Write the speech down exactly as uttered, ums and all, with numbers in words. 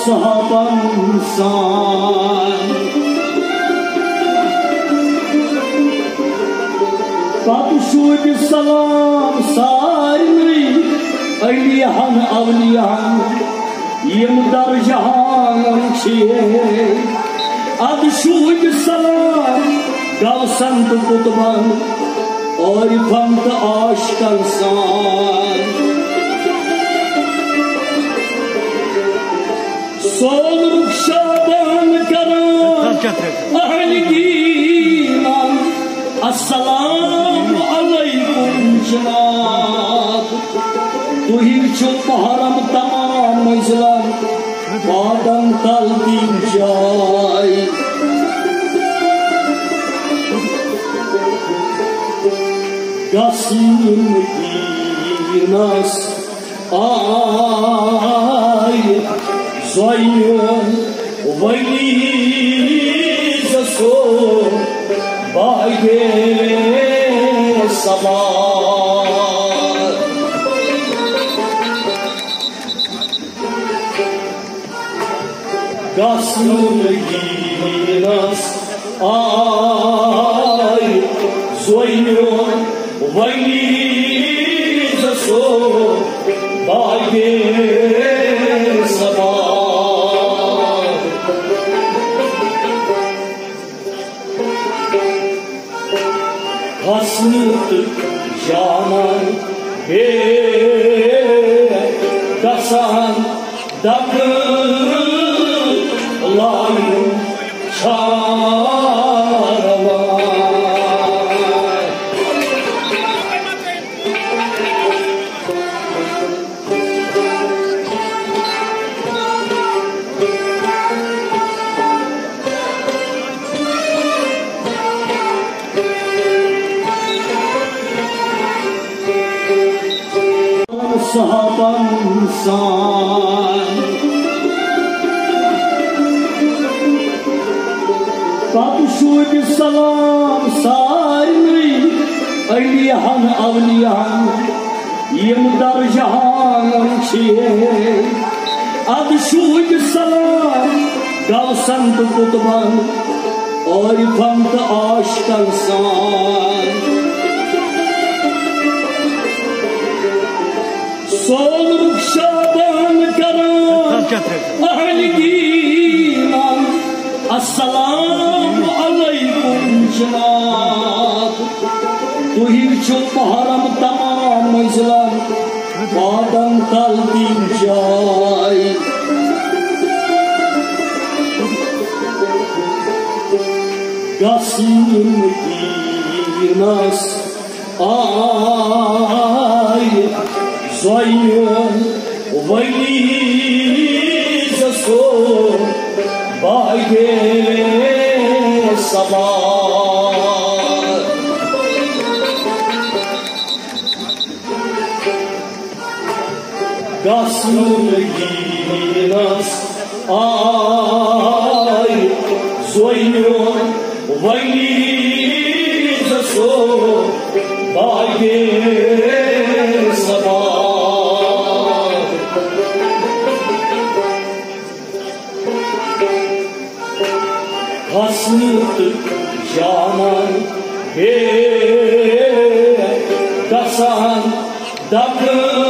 صحابن سان۔ پتہٕ شوٗبہِ سلام سارنٕے علیہن اولیاہن، یِم درجہان چھِ۔ ادٕ شوٗبہِ سلام غوثن تہٕ قطبن، عارفن تہٕ عاشقن سان۔ سول رخ شادان کران اہل دیٖنن، السلام علیکم جناب۔ تُہی چھِو محرم تمام منزلن پادن تل دِنۍ جاے۔ گژھِ مدیٖنس آے زویُن ولی زسو باگے سبا۔ گژھُن ییٖنس آے زویُن ولی زسو باگے سبا۔ حسنہٕ تہٕ جانان بے گژھان دگہٕ لایُن چھارواے۔ صحابن سان۔ پتہٕ شوٗبہِ سلام سارنٕے علیہن اولیاہن، یِم درجہان چھِ۔ ادٕ شوٗبہِ سلام غوثن تہٕ قطبن، عارفن تہٕ عاشقن سان۔ سول رخ شادان کران اہل دیٖنن، السلام علیکم جناب۔ تُہی چھِو محرم تمام منزلن پادن تل دِنۍ جاے۔ گژھِ مدیٖنس آے زویُن ولی زسو باگے سبا۔ گژھُن ییٖنس آے زویُن ولی زسو باگے سبا۔ حسنہٕ تہٕ جانان بے گژھان دگہٕ